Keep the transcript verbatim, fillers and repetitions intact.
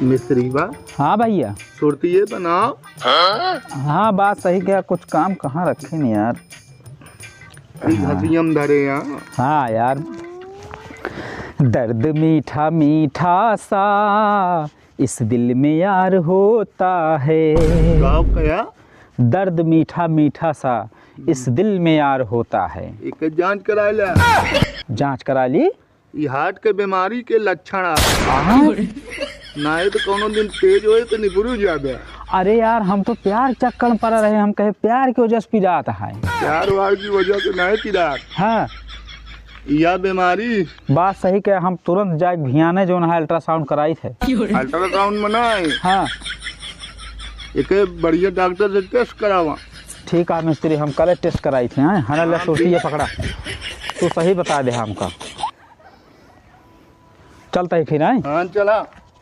मिस्त्री बा। हाँ भइया। सुरतिये बनाओ। हाँ, बात सही कहा, कुछ काम कहाँ रखे नहीं यार। अरे हाँ। घसियम धरे यहाँ। हाँ यार। दर्द मीठा मीठा सा इस दिल में यार होता है। गाओ कया? दर्द मीठा मीठा सा इस दिल में यार होता है। एक जांच करा ले। जांच करा ली? ई हार्ट के बीमारी के लक्षण आ। हाँ? ना है तो कोनो दिन तेज होए तो निपरू जाबे। अरे यार, हम तो प्यार चक्कर में पड़ा रहे, हम कहे प्यार की वजह से पिरात है। प्यार वार की वजह से नहीं पिरात। हाँ। यह बीमारी। बात सही के, हम तुरंत जाए भियाने जो है अल्ट्रासाउंड कराई थे। अल्ट्रासाउंड में ना है। हाँ। एक बढ़िया डॉक्टर से टेस्ट करावा। ठीक है मिस्त्री, हम कल टेस्ट कराई थे। हैं? हना ले हाँ, सुरती ठीक। ये पकड़ा, तू सही बता दे हमका। चलता ही फिर, हैं? हाँ, चला।